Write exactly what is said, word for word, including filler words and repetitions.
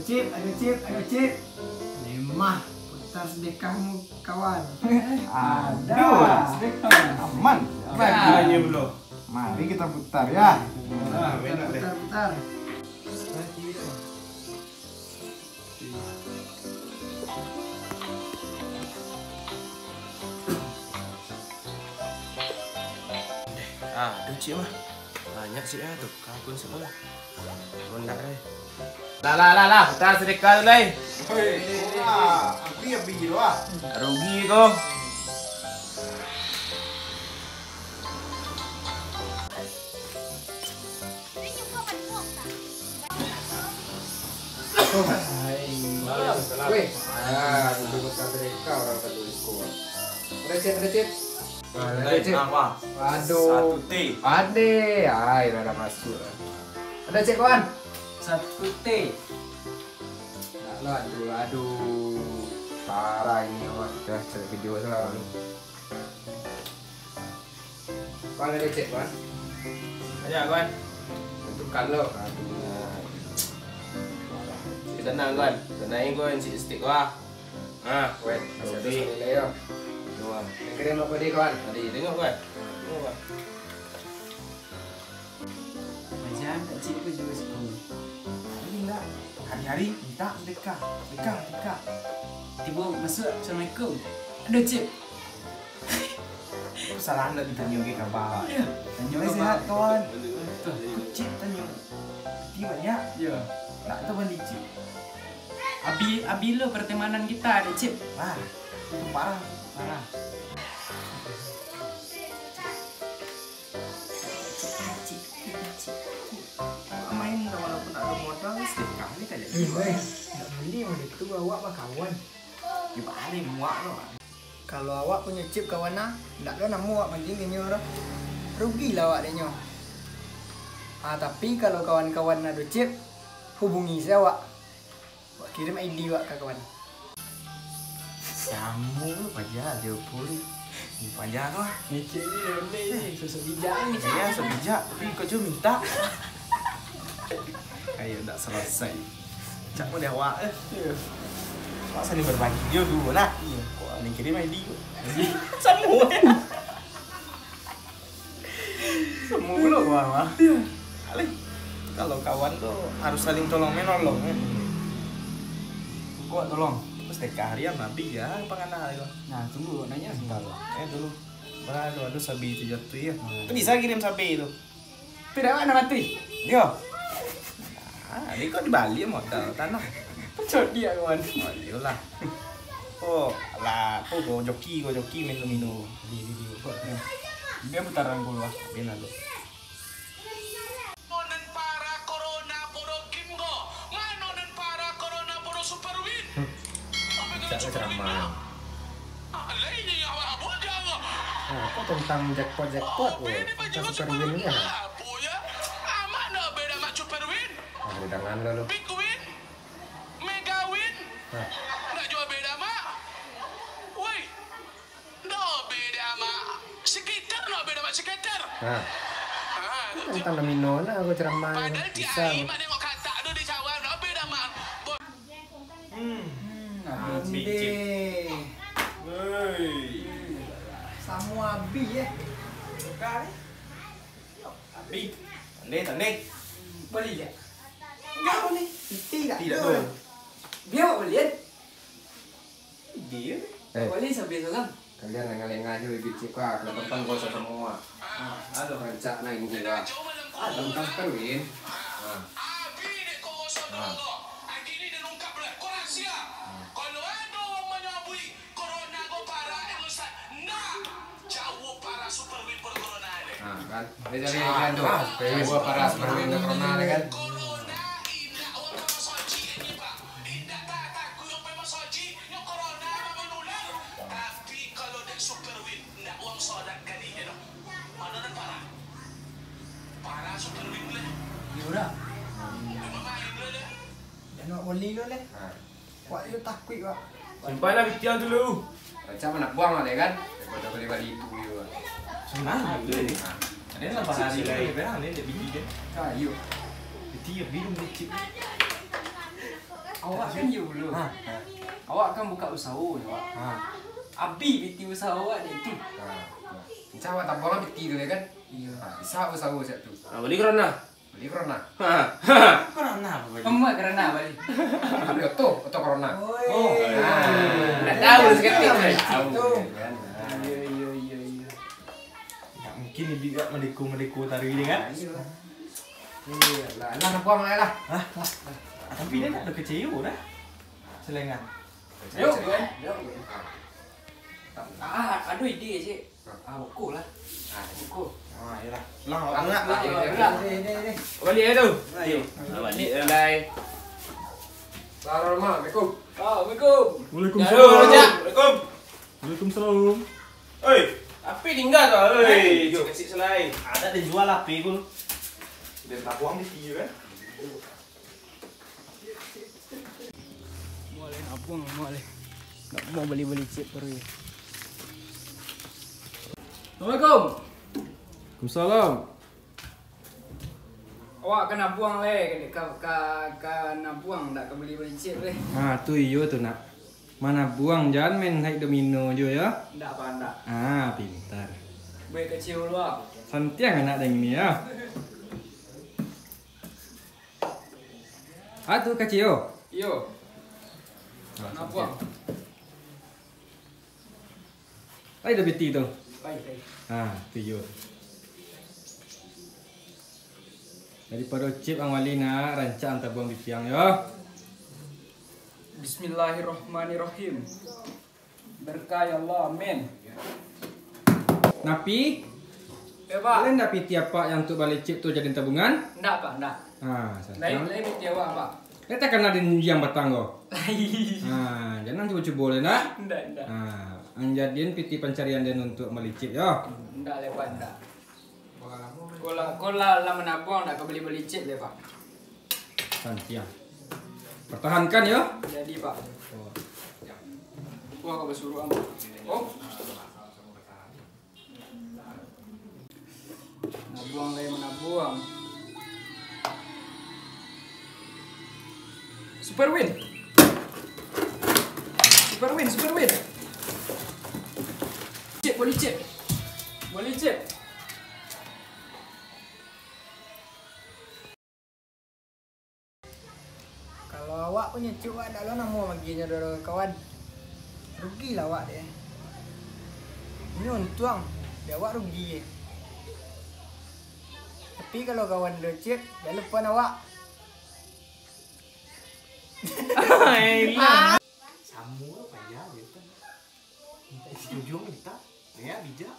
Cip, aduh Cip, aduh Cip. Lemah, putar sedekahmu kawan. Eh, ada. Aduh, sedekah. Aman. Aman. Aman. Mari kita putar ya. Putar, putar, putar. Ah, aduh Cip mah. Banyak Cip ah tu. Kapun semua. Rondak deh. Lah, lah, lah, lah, putar sedekah tu lai. Hei, ah, abih, abih tu ah. Rugi ko. Weh, ah, tu putar sedekah urang satu iko. Ada Cip, ada Cip. Nah, ada Cip. Apo? Aduh. Satu teh. Pandai. Ai, lah, lah masuak lah. Ada Cip, kawan? Satu teh. Nak lah, aduh, aduh. Parah ini, kawan. Dah, cari video salah ni. Kawan ada Cip, kawan? Banyak, kawan. Itu kalau. Aduh. Tenang, kawan. Tenang, kawan. Cik stik, wah. Ah, weh, masih ada Robi. Satu nilai, yo. Dua. Yang kira mau kode, kawan? Tadi, tengok, kawan. Tengok, kawan. Macam tak cik pun juga suka. Tapi enggak. Hari-hari minta sedekah. Sedekah, sedekah. Tiba masuk, "Assalamualaikum." "Aduh, Cip." Kesalahan nak ditanyo ke kaba. Iya. Tanyo ke sehat, kawan. Betul. Cip tanyo. Piti banyak. Iya. Nak tu bali, Cip. Abi, abi lo pertemanan kita, dek, Cip. Wah, itu parah. Parah. Main walaupun ada modal, sedekah ni kayak gitu. Ih, weh, nak bali macam tu, awak bakawan. Di bali muak lo. Kalau awak punyo Cip kawan nah, ndak ado namo awak manjing inyo doh. Rugilah awak dek nyo. Ah, tapi kalau kawan-kawan ado Cip, hubungi se awak. Wak kirim I D wak ka kawan. Samo lo paja, dia pun. Ni paja tu ah. Mikir ni onde ni, sosok bijak ni. Iya, sosok bijak, tapi kau cuma minta. Ayo, ndak selesai. Cak mau dia awak eh. Iya. Awak saling berbagi. Dia dua nak. Iya. Kau ni kirim I D kau. Samo kan? Semua pulo kawan mah. Alih. Kalau kawan tu harus saling tolong menolong kan. Kok tolong? Pas deka harian mah, bi ya pangana tu. Nah, tunggu, nanya sebentar. Eh, dulu. Bara tu, aduh, sabi tu jatuh ya. Hmm. Tu bisa kirim sabi tu. Tapi dah nak mati. Yo. Ah, ni kok dibalik modal tanah. Percaya dia kawan. Oh, iyolah. Oh, lah, apa kau joki, kau joki main domino. Di video kau. Dia putaran gol lah. Bin lalu. Mano nan para corona podo Kim ko? Mano nan para corona podo Super Win? Cak ceramah. Nah, apa tentang jackpot-jackpot tu? Tentang Super Win ni lah. Apo ya? Amak ndak beda mak Super Win. Ah, udah jangan lo, lo. Big Win. Mega Win. Nah. Ndak juo beda mak. Woi. Ndak beda mak. Sekitar ndak beda mak sekitar. Nah. Ah, tentang domino nah, aku ceramah. Padahal di bisa. Ai mak nengok katak tu di Jawa ndak beda mak. Hmm. Hmm, habis deh. Hei. Samo habis eh. Buka ni. Habis. Tandai, tandai. Boleh je. Enggak boleh. Iti tak? Tidak. Dia boleh. Dia. Eh. Boleh sampai salam. Kalian lengah-lengah je bibit cik ah. Kalau tempat gua sama semua. Ah, halo. Rancak nah ini juga. Ah, tentang Perwin. Ah. Ah. Kalau ada orang menyabuik Corona ko parah, eh, Ustaz. Nah, jauh parah Super Win per Corona ni. Nah, kan? Dia jadi iklan tu. Ah, Super Win. Jauh parah Super Win per Corona ni, kan? Corona indak wong ka masojik ni, Pak. Indak ta-, takut wong pai masojik, nyo Corona mah manular. Tapi kalau dek Super Win, indak wong solat kali ni, doh. Mano nan parah? Parah Super Win leh. Iyo, dah. Memang main leh. Dah nak boli lo leh. Ha. Wak, iyo takuik, Wak. Simpanlah pitiang tu lu. Rancak mana buang lah, kan? Daripada bali-bali itu, iyo. Senang tu. Ha. Ada lah bahari lai, berang ni, dia bini dia. Ha, iyo. Piti yo, minum dikit. Awak kan iyo dulu. Ha, ha. Awak kan buka usaho, yo, Wak. Ha. Abih piti usaho awak dek tu. Ha, ha. Insya Allah, tabuang piti tu, yo kan? Iyo. Ha, bisa usaho siap tu. Ha, bali corona. Bali corona. Ha. Corona apo bali? Amuah corona bali. Bali oto, oto corona. Oi. Oh. Ha. Ndak tahu saketek, ndak tahu. Iyo, iyo, iyo, iyo. Ndak mungkin ibik gak madeko-madeko tari ni kan? Iyo. Iyo lah, lah, lah, buang lah, lah. Hah? Tapi dia ndak ado kecewa dah. Selengan. Yo, yo, yo. Ah, ado ide, cik. Ah, buku lah. Ah, buku. Ah, iyalah. Pulang, awak pulang. Ah, pulang. Balik lah tu. Ayo. Ah, balik lah. Assalamualaikum. Waalaikumsalam. Assalamualaikum. Waalaikumsalam. Oi, H P tingga tu, oi. Kecil-kecil selai. Ada dijual H P ku. Dia tabuang di T V kan? Mualeh, nabuang, mualeh. Nak mau bali-bali chip taruih. Assalamualaikum. Waalaikumsalam. Awak ka nabuang lai, ka, ka, ka, ka nabuang, ndak ka bali-bali chip lai. Ha, tu iyo tu nak. Manabuang, jan main naik domino jo, yo. Ndak, Pak, ndak. Ah, pintar. Buek kecil dulu, ah. Santiang anak dang ini, yo. Ah, tu kecil, yo. Iyo. Ah, nabuang. Santiang. Lai dah piti tu? Lai, lai. Ha, tu yo. Daripado chip ang wali nak, rancak ang tabuang piti ang yo. Bismillahirrahmanirrahim. Berkah ya Allah, amin. Napi? Yo, Pak. Boleh ndak piti apak yang untuk bali chip tu jadi tabungan? Ndak, Pak, ndak. Ha, santiang. Lain, lain piti awak, Pak. Lai takana den diam batang ko. Lai. Ha, jan cubo-cubo lai, ndak? Ndak, ndak. Ha, ang jadian piti pancarian den untuak bali chip, yo. Ndak lai, Pak, ndak. Ko lah, ko lah, lah manabuang, ndak ka bali-bali chip lai, Pak. Santiang. Pertahankan, yo. Jadi, Pak. Oh. Wah, ka basuruak, Pak. Oh. Nabuang lai manabuang. Super win. Super win, super win. Chip, bali chip. Bali chip. Kalau awak punyo chip, awak ndak lo namuah magihnyo doh, kawan. Rugilah awak dek. Inyo untuang, dek awak rugi. Tapi kalau kawan ado chip, jan lupoan awak. Samo payah je kan. Minta isi ujung minta, ya bijak.